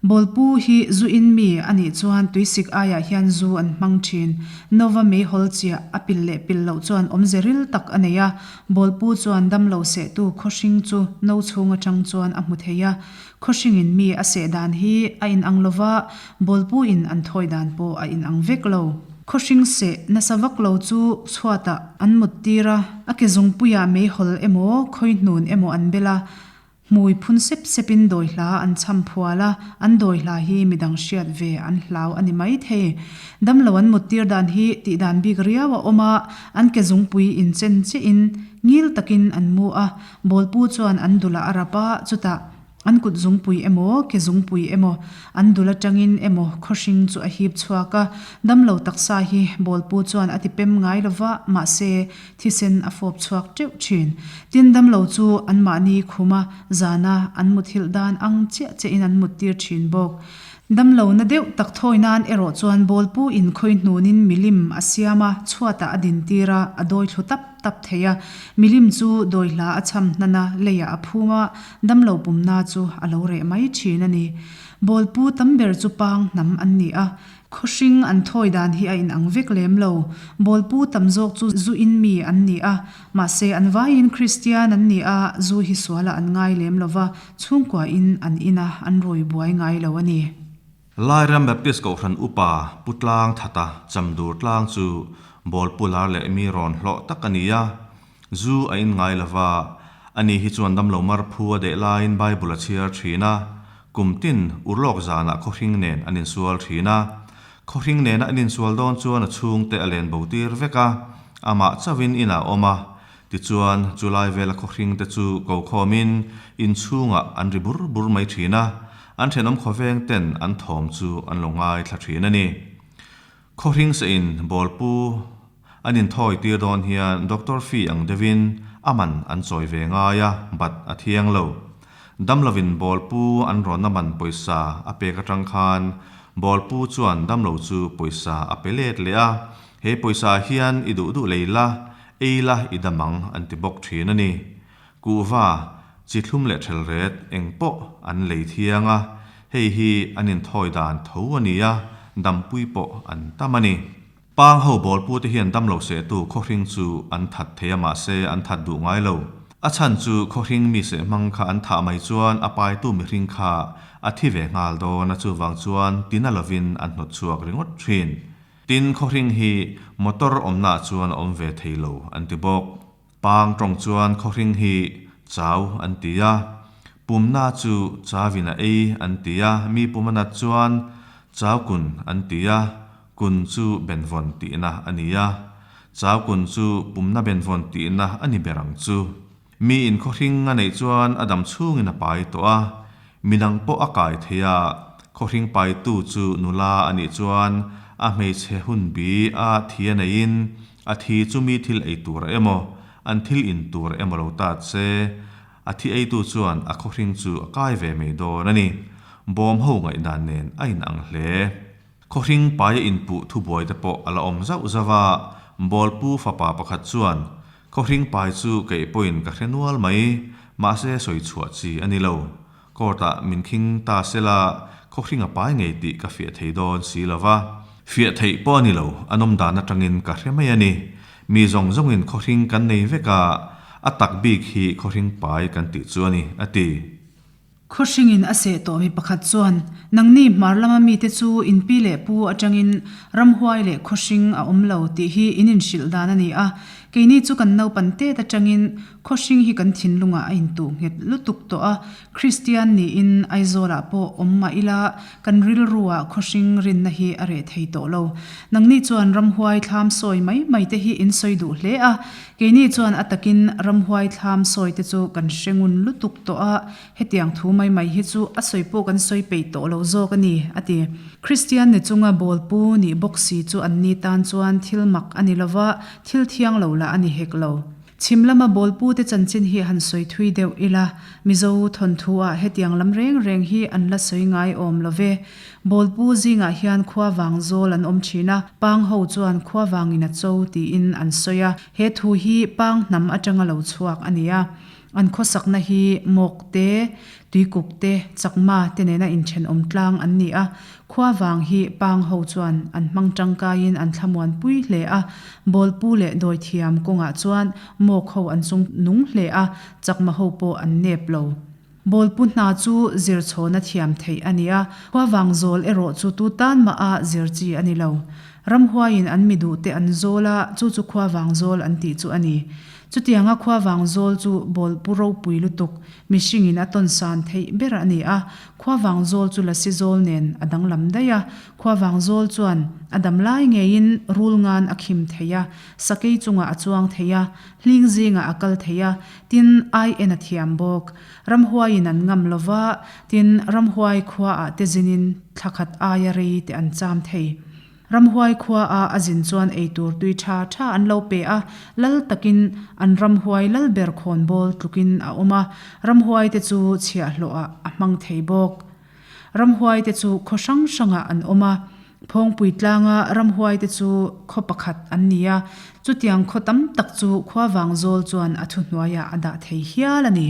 Bawlpu hi zu in mi a nih chuan tuisik aiah hian zu an hmang thin. Nova meihawl chiah a pil leh pil loh chuan awmze ril tak a nei a, bawlpu chuan damlo sehtu khawhring chu no chhung atang chuan a hmu thei a, Khawhringin mi a seh dan hi a inang lo va, bawlpuin an thawi dan pawh a inang vek lo. Khawhring seh nasa vak lo chu chhuatah an mut tir a, a ke zungpuiah meihawl emaw, khawihnun emaw an bel a, hmui phun sep sepin dawi hla an cham phual a, an dawi hla hi midang hriat ve an hlau a ni mai thei. Damlo an mut tir dan hi tih dan bik riau a awm a, an ke zungpui inchen chiahin ngil takin an mu a, Bawlpu chuan an dulah a rap a, chutah an kut zungpui emaw, ke zungpui emaw, an dul atangin emaw khawhring chu a hip chhuak a. Damlo taksa hi Bawlpu chuan a ti pem ngai lo va, mahse thisen a fawp chhuak teuh thin. Tin, damlo chu anmahni khuma zana an muthilh dan ang chiah chiahin an muttir thin bawk. Damlo na deuh tak thawi nan erawh chuan Bawlpu in khawi hnunin milim a siam a, chhuatah a dintir a, a dawi thlu tap tap thei a. Milim chu dawi hla a cham hnan a, leiah a phum a, damlo pumna chu a lo reh mai thin a ni. Bawlpu tam ber chu pang hnam an ni a, khawhring an thawi dan hi a inang vek lem lo. Bawlpu tam zawk chu zu in mi an ni a, mahse an vaiin Kristian an ni a, zu hi sualah an ngai lem lo va, Chhungkuain an ina an rawi buai ngai lo a ni. Lairam Baptist Kohhran Upa Pu Tlang Thata Chamdur Tlang chu bawlpu lar leh mi rawn hlawh tak a ni a, zu a in ngai lo va, ani hi chuan damlo mar phu a deh laiin Bible a chhiar thin a, kum tin urlawk zanah khawhring nen an insual thin a, khawhring nena an insual dawn chuan a chhungte a len bo tir vek a, amah chauhin inah a awm a, Tichuan, chu lai vela khawhring te chu ko khawmin inchhungah an ri bur bur mai thin a, an thenawm khawveng ten an thawm chu an lo ngaithla thin a ni. Khawhring seh in bawlpu an inthawi tir dawn hian Doctor fee ang deuhin a man an chawi ve ngai a, but a thiang lo. Damlovin bawlpu an rawnna man pawisa a pek atang khan bawlpu chuan damlo chu pawisa a pe let leh a, he pawisa hian i duh duh lei la, Ei la i dam ang an ti bawk thin a ni. Kuhva, chi thlum leh thelret eng pawh an lei thiang a, hei hi an inthawi dan tho a ni a, dampui pawh an tam a ni. Pang ho bawlpu te hian damlo sehtu khawhring chu an that thei a mahse an that duh ngai lo. A chhan chu khawhring mi seh hmang kha an thah mai chuan a paitu mihring kha a thi ve nghal dawn a chuvang chuan tina lovin an hnawt chhuak ringawt thin. Tin, khawhring hi motor awmnaah chuan a awm ve thei lo an ti bawk. Pang tawng chuan khawhring hi chau an ti a, pumna chu chauin a ei an ti a, mi pum a nat chuan chau kun an ti a, kun chu benvawn tihna a ni a, chau kun chu pumna benvawn tihna a ni ber ang chu. Mi in khawhring a neih chuan a dam chhungin a pai tawh a, midang pawh a kai thei a, khawhring paitu chu nula a nih chuan a hmeichhe hun bi a thi a neihin a thi chu mi thil ei tur emaw, an thil in tur emaw lo tat se, a thi eitu chuan a khawhring chu a kai ve mai dawn a ni. Bawm ho ngaihdan nen a inang hle. Khawhring paia inpuh thubuai te pawh a la awm zauh zauh a, Bawlpu fapa pakhat chuan, Khawhring pai chu keih pawhin ka hre nual mai, mahse sawi chhuah chi a ni lo. Court-ah min khing ta se la, khawhring a pai ngei tih ka fiah thei dawn si lo va. Fiah theih pawh a ni lo, a nawm dan atangin ka hre mai a ni. Mi zawng zawngin khawhring kan nei vek a, a tak bik hi khawhring pai kan tih chu a ni, a ti. Khawhringin a seh tawh mi pakhat chuan, Nangni hmar lama mite chu in pi leh pu atangin ramhuai leh khawhring a awm lo tih hi in inhrilh dan a ni a. Keini chu kan naupan tet atangin khawhring hi kan thinlungah a intuh nghet lutuk tawh a, Kristian niin Aizawlah pawh awm mah ila kan rilruah khawhring rinna hi a reh thei tawh lo. Nangni chuan ramhuai thlam sawi mai mai te hi in sawi duh hle a, keini chuan a takin ramhuai thlam sawi te chu kan hre ngun lutuk tawh a, Hetiang thu mai mai hi chu a sawi pawh kan sawi peih tawh lo zawk a ni, a ti. Kristian ni chunga bawlpu nih bawk si chu an ni tan chuan thil mak a ni lova, thil thiang lo lah a ni hek lo. Chhim lama bawlpute chanchin hi han sawi thui deuh ila, Mizo thawnthu ah hetiang lam reng reng hi an la sawi ngai awm lo ve. Bawlpu zingah hian khua vang zawl an awm thin a, pang ho chuan khua vangin a cho tiin an sawi a, he thu hi pang hnam atanga lo chhuak a ni a. An khawsakna hi Mawk te, Tuikuk te, Chakma te nena inthenawm tlang an ni a, khua vang hi Pang ho chuan an hmang tangkaiin an thlamuan pui hle a, Bawlpu leh Dawithiam kawngah chuan Mawk ho an chung nung hle a, Chakma ho pawh an nep lo. Bawlpu hna chu zir chhawna thiam theih a ni a, khua vang zawl erawh chu tu tan mah a zir chi a ni lo. Ramhuaiin an mi duhte an zawl a, chu chu khua vang zawl an tih chu a ni. Chutianga khua vang zawl chu bawlpu ropui lutuk, mihringin a tawn san theih ber a ni a. Khua vang zawl chu lasi zawl nen a danglam daih a. Khua vang zawl chuan a dam lai ngeiin rul ngan a khim thei a, sakei chungah a chuang thei a, hling zingah a kal thei a, tin ai en a thiam bawk. Ramhuaiin an ngam lo va, tin ramhuai khuaah te zinin thla khat aia rei te an cham thei. Ramhuai khua a a zin chuan eitur tui tha tha an lo pe a, lal takin an ramhuai lal ber khawnbawl tlukin a awm a, ramhuai te chu chhiahhlawh ah a hmang thei bawk. Ramhuai te chu khaw hrang hrangah an awm a, Phawngpui tlanga ramhuai te chu khaw pakhat an ni a, chutiang khaw tam tak chu khua vangzawl chuan a thuhnuaiah a dah thei hial a ni.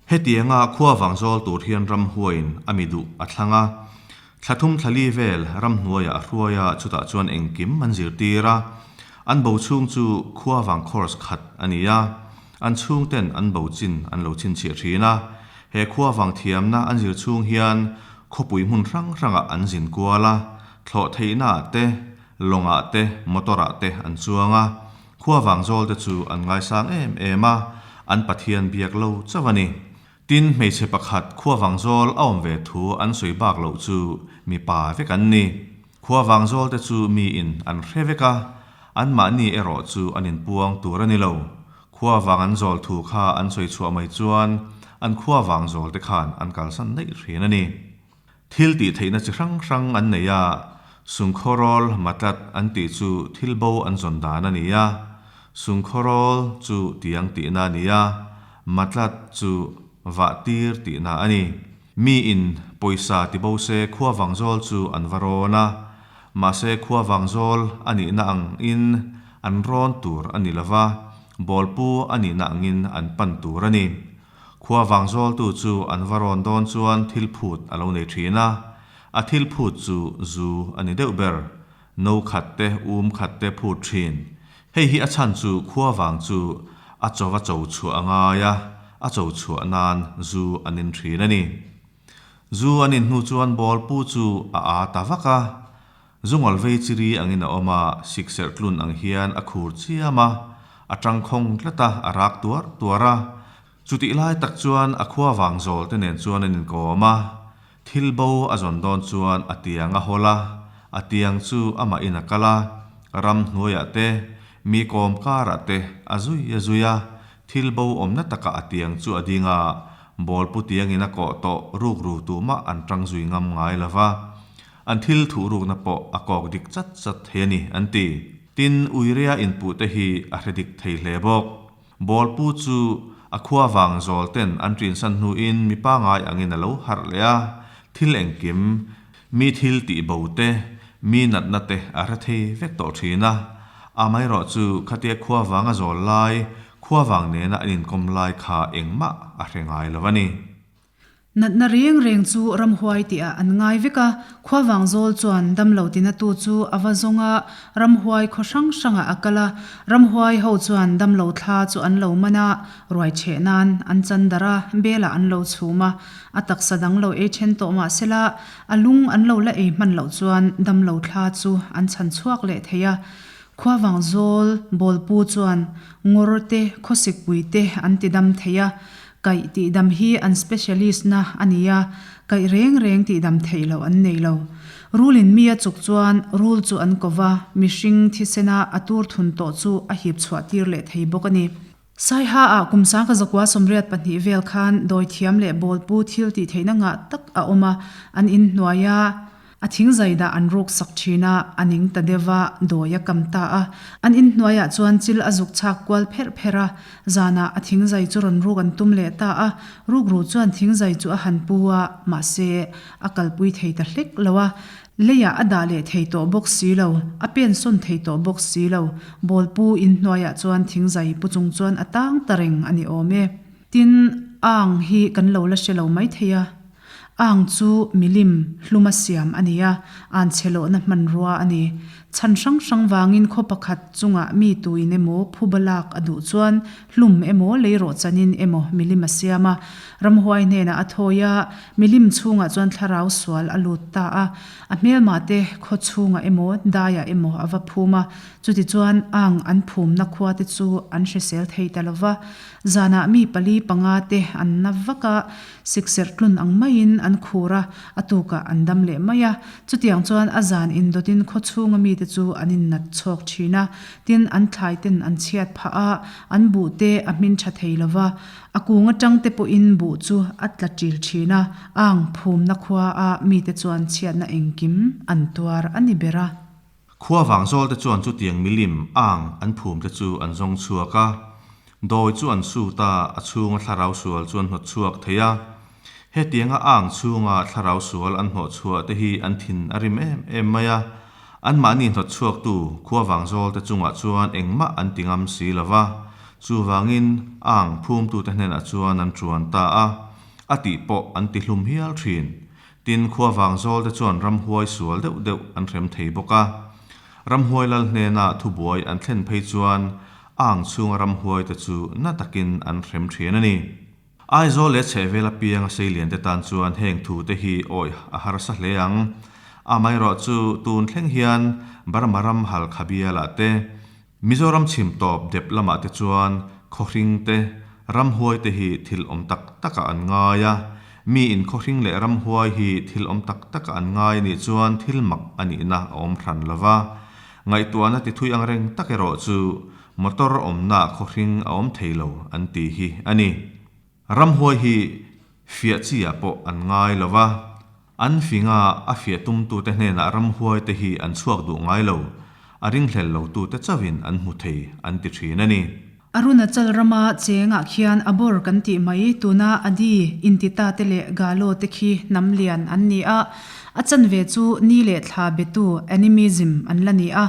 Hetianga khua vangzawl tur hian ramhuaiin a mi duh a thlang a, thla thum thla li vel ramhnuaiah a hruai a, chutah chuan engkim an zirtir a. An bo chhung chu khua vang course khat a ni a, an chhungten an bo chin an lo chhinchhiah thin a. He khua vang thiamna an zir chhung hian khawpui hmun hrang hrangah an zin kual a, thlawh theihnaah te, lawngah te, motor-ah te an chuang a. Khua vangzawl te chu an ngaisang em em a, an Pathian biak lo chauh a ni. Tin, hmeichhe pakhat khua vangzawl a awm ve thu an sawi bak loh chu mipa vek an ni. Khua vangzawl te chu miin an hre vek a, anmahni erawh chu an inpuang tur a ni lo. Khua vang an zawl thu kha an sawi chhuah mai chuan an khua vangzawl te khan an kalsan daih thin a ni. Thil tih theihna chi hrang hrang an nei a, Sungkhawrawl matlat an tih chu thil bo an zawn dan a ni a, Sungkhawrawl chu tiang tihna a ni a, matlat chu vah tir tihna a ni. Miin pawisa ti bo se khua vangzawl chu an va rawn a, mahse khua vangzawl a nihna ang in an rawn tur a ni lova, bawlpu a nihna angin an pan tur a ni. Khua vangzawltu chu an va rawn dawn chuan thil phut a lo nei thin a, a thil phut chu zu a ni deuh ber, no khat te um khat te phut thin. Hei hi a chhan chu khua vang chu a chova cho chhuah a ngai a, a cho chhuah nan zu an in thin a ni. Zu an in hnu chuan ball pu chu a aa ta vak a, zu ngawl vei chiri angin a awm a, sikserh tlun ang hian a khur chiam a, a tangkhawng tlat a, a rak tuar tuar a. Chutih lai tak chuan a khua vang zawl te nen chuan an inkawm a, thil bo a zawn dawn chuan a tiang a hawl a, a tiang chu amahin a kal a, ram hnuaiah te, mi kawm karah te a zui a zui a, Thil bo awmna takah a tiang chu a ding a, ball pu tiangin a kawh tawh ruk ru tumah an tang zui ngam ngai lo va, an thil thuh rukna pawh a kawk dik chat chat thei a ni, an ti. Tin, Uiria inpuhte hi a hre dik thei hle bawk. Ball pu chu a khua vang zawl ten an ṭinsan hnuin mi pangai angin a lo harh leh a, thil engkim, Mi thil tih bo te, mi natna te a hre thei vek tawh thin a. Amaherawh chu khatia khua vanga zawl lai, khua vang nena an inkawm lai kha engmah a hre ngai lo a ni. Natna reng reng chu ramhuai tihah an ngai vek a, khua vang zawl chuan damlo tinatu chu a va zawng a, ramhuai khaw hrang hrangah a kal a, ramhuai ho chuan damlo thla chu an lo man a, ruai chheh nan an chan darh a, belah an lo chhum a, A taksa dang lo ei then tawh mah sela, a lung an lo la ei hman loh chuan damlo thla chu an chhan chhuak leh thei a. Khuavang zawl bawlpu chuan ngawr te, khawsikpui te an ti dam thei a, kaih tihdam hi an specialist na a ni a, kaih reng reng tihdam theih loh an nei lo. Rulin mi a chuk chuan rul chu an ko va, mihring thisena a tur thun tawh chu a hip chhuah tir leh thei bawk a ni. Saiha ah kum sangka zakua 82 vel khan dawithiam leh bawlpu thil tih theihna ngah tak a awm a, an inhnuai a, A thing zai dah an ruk sak thin a, a ning ta deuh a, dawi a kam ta a. An inhnuaiah chuan chil a zuk chhak kual pherh pherh a, zanah a thing zai chu rawn ruk an tum leh ta a, rukru chuan thing zai chu a han pu a, mahse, a kalpui thei ta hlek lo a, leiah a dah leh thei tawh bawk si lo, a pen sawn thei tawh bawk si lo, bawlpu inhnuaiah chuan thing zai pu chung chuan a tang ta reng a ni awm e. Tin, ang hi kan lo la hre lo maithei a. Ang chu milim hluma siam a ni a, an che lohna hmanrua a ni. Chhan hrang hrang vangin khaw pakhat chungah mi tuin emaw phuba lak a duh chuan hlum emaw leirawh chanin emaw milim a siam a. Ramhuai hnenah a thawi a, milim chhungah chuan thlarau sual a lut ta a. A hmelmate khaw chhungah emaw daiah emaw a va phum a, chutichuan ang an phumna khuate chu an hrisel thei ta lo va. Zanah mi pali panga te an na vak a, Sikserh tlun ang maiin an khur a, a tukah an dam leh mai a. Chutiang chuan a zan indawtin khaw chhunga mite chu an innat chhawk thin a, tin an thlai ten an chhiat phah a, an buh te a hmin tha thei lo va, a kung atang te pawhin buh chu a tla ṭil thin a, ang phumna khua a mite chuan chhiatna engkim an tuar a ni ber a. Khua vang zawl te chuan chutiang milim ang an phum te chu an zawng chhuak a, dawi chu an sut a, a chhunga thlarau sual chu an hnawt chhuak thei a. Hetianga ang chhunga thlarau sual an hnawh chhuah te hi an thin a rim em em mai a, anmahni hnawt chhuaktu khua vang zawl te chungah chuan engmah an ti ngam si lo va, chuvangin ang phumtute hnenah chuan an ṭuan ta a, a tih pawh an ti hlum hial ṭhin. Tin, khua vang zawl te chuan ramhuai sual deuh deuh an hrem thei bawk a. Ramhuai lal hnena thubuai an thlen phei chuan ang chhunga ramhuai te chu na takin an hrem thin a ni. Aizawl leh chhehvel apianga seilian te tan chuan heng thu te hi awih a harsa hle ang. Amaherawh chu tun thleng hian Burma ram Halkha bialah te, Mizoram chhim tawp dep lamah te chuan khawhring te, ramhuai te hi thil awm tak takah an ngai a. Mi in khawhring leh ramhuai hi thil awm tak takah an ngai anih chuan thil mak a nihna a awm hran lo va. Ngaihtuahna ti thui ang reng tak erawh chu motor awmnaah khawhring a awm thei lo an ti hi a ni. Ramhuai hi fiah chi ah pawh an ngai lo va, an fing a, a fiah tumtute hnenah ramhuai te hi an chhuak duh ngai lo, a ringhlel lo tute chauhin an hmu thei an ti thin a ni. Arunachal rama chengah khian a bawr kan tih mai, tuna Adi, Intita te leh Galo te khi hnam lian an ni a, a chanve chu ni leh thla betu, animism, an la ni a.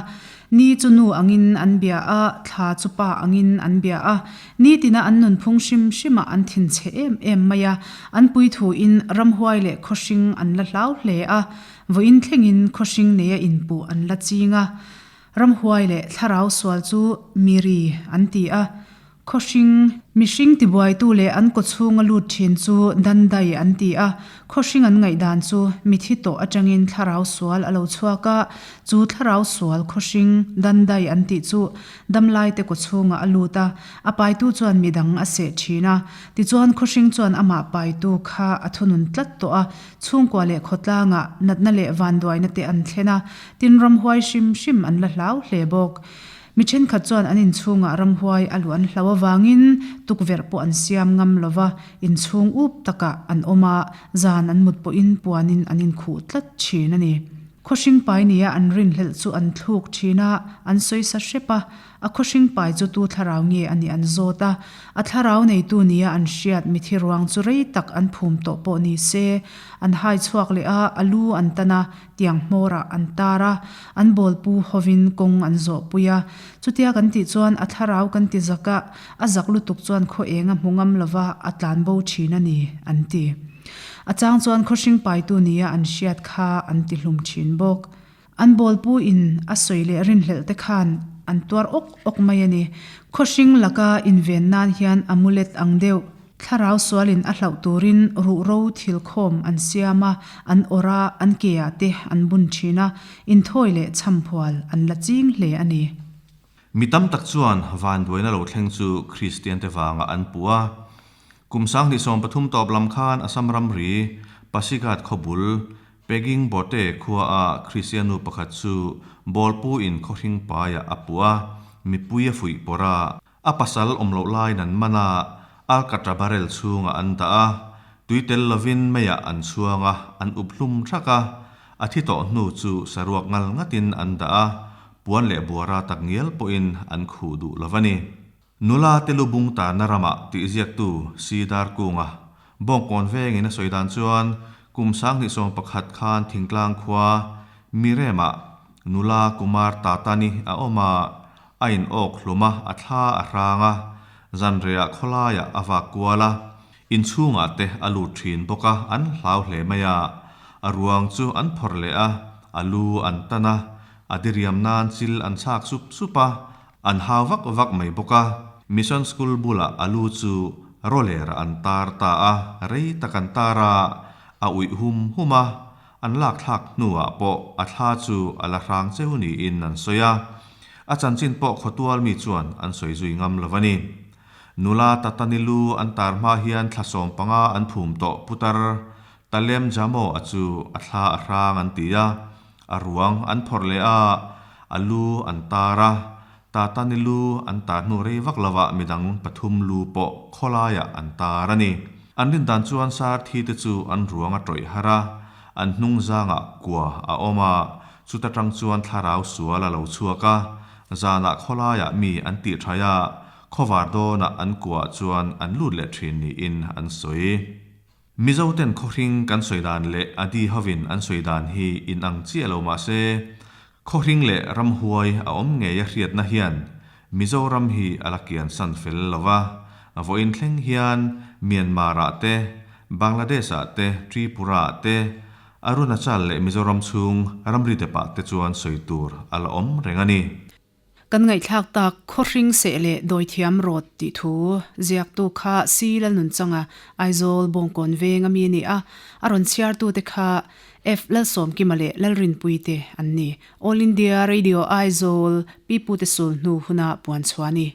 Ni chu nu angin an bia a, thla chu pa angin an bia a. Nitina an nunphung hrim hrimah an thinchhe em em mai a, an puithuin ramhuai leh khawhring an la hlau hle a, vawiin thlengin khawhring neia inpuh an la ching a. Ramhuai leh thlarau sual chu miri an ti a. Khawhring, mihring tibuaitu leh an kawchhunga lut thin chu Dandai an ti a, khawhring an ngaihdan chu mithi tawh atangin thlarau sual a lo chhuak a, chu thlarau sual khawhring, Dandai an tih chu damlaite kawchhungah a lut a, a paitu chuan midang a seh thin a, tichuan khawhring chuan amah paitu kha a thunun tlat tawh a, chhungkua leh khawtlangah natna leh vanduaina te an thlen a, tin ramhuai hrim hrim an la hlau hle bawk. Mi thenkhat chuan an inchhungah ramhuai a luh an hlau avangin tukverh pawh an siam ngam lo va, inchhung up takah an awm a, zan an mut pawhin puanin an inkhuh tlat thin a ni. Khawhring pai nia an rinhlelh chu an thluk thin a, an sawi sa hrep a, a khawhring pai chu tu thlarau nge a nih an zawt a, a thlarau neitu nia an hriat mithi ruang chu rei tak an phum tawh pawh ni se, an hai chhuak leh a, a lu an tan a, Tiang hmawrah an tar a, an bawlpu hovin kawng an zawhpui a. Chutia kan tih chuan a thlarau kan ti zak a, a zak lutuk chuan khaw eng a hmu ngam lova a tlan bo thin a ni, an ti. A chang chuan khawhring paitu nia an hriat kha an ti hlum thin bawk. An bawlpu in a sawi leh rinhlelh te khan an tuar awk awk mai a ni. Khawhring laka inven nan hian amulet ang deuh. Thlarau sualin a hlauh turin ruhro thil khawm an siam a, an awrh a, an ke ah te an bun thin a, inthawi leh chhamphual an la ching hle a ni. Mi tam tak chuan vanduaina lo thleng chu Kristiante vangah an puh a. Kum 2013 tawp lam khan Assam ramri Pasighat khawbul Peging Bote khuaah Kristian nu pakhat chu bawlpu in khawhring paiah a puh a, mipui a fuih pawrh a. A pasal awm loh laiin an man a, alkatra barrel chhungah an dah a, tui tel lovin meiah an chhuang a, an up hlum thak a. A thi tawh hnu chu saruak ngal ngatin an dah a, puan leh buara tak ngial pawhin an khuh duh lo va ni. Nula te lu bung tarna ramah tih ziaktu Si Darkunga Bawngkawn vengin a sawi dan chuan kum 2011 khan thingtlang khua Miremah nula Kumar Tatani a awm a, a in awk hlum a, a thla a hrang a, zanriah khawlaiah a vak kual a, inchhungah te a lut thin bawk a, an hlau hle mai a. A ruang chu an phawrh leh a, a lu an tan a, a diriam nan chil an chhak sup sup a, an hau vak vak mai bawk a. Mission School bulah a lu chu rawler an tar ta a, rei tak an tar a, a uih hum hum a, An lak thlak hnuah pawh a thla chu a la hrang cheu niin an sawi a, a chanchin pawh khawtual mi chuan an sawi zui ngam lo a ni. Nula Tatani lu an tar hma hian thla 15 an phum tawh putar Talem Jamo a chu a thla a hrang an ti a, a ruang an phawrh leh a, a lu an tar a, Tatani lu an tar hnu rei vak lovah midang pathum lu pawh khawlaiah an tar a ni. An rin dan chuan sar thi te chu an ruang a tawih har a, an hnung zangah kua a awm a, chuta tang chuan thlarau sual a lo chhuak a, zanah khawlaiah mi an tih thaih a, khawvar dawnah an kuaah chuan an lut leh thin niin an sawi. Mizoten khawhring kan sawi dan leh a di hovin an sawi dan hi inang chiah lo mah se, Khawhring leh ramhuai a awm ngei a hriatna hian Mizoram hi a la kian san fel lo va, vawiin thleng hian Myanmar-ah te, Bangladesh-ah te, Tripura-ah te, Arunachal leh Mizoram chhung ramri depah te chuan sawi tur a la awm reng a ni. Kan ngaihthlak tak khawhring seh leh dawithiam rawt tih thu ziaktu kha Si Lalnunchanga Aizawl Bawngkawn veng a mi a ni a, a rawn chhiartute kha F Lalsawmkima leh Lalrinpui te an ni. All India Radio Aizawl Pipute sul hnu huna puan chhuah a ni.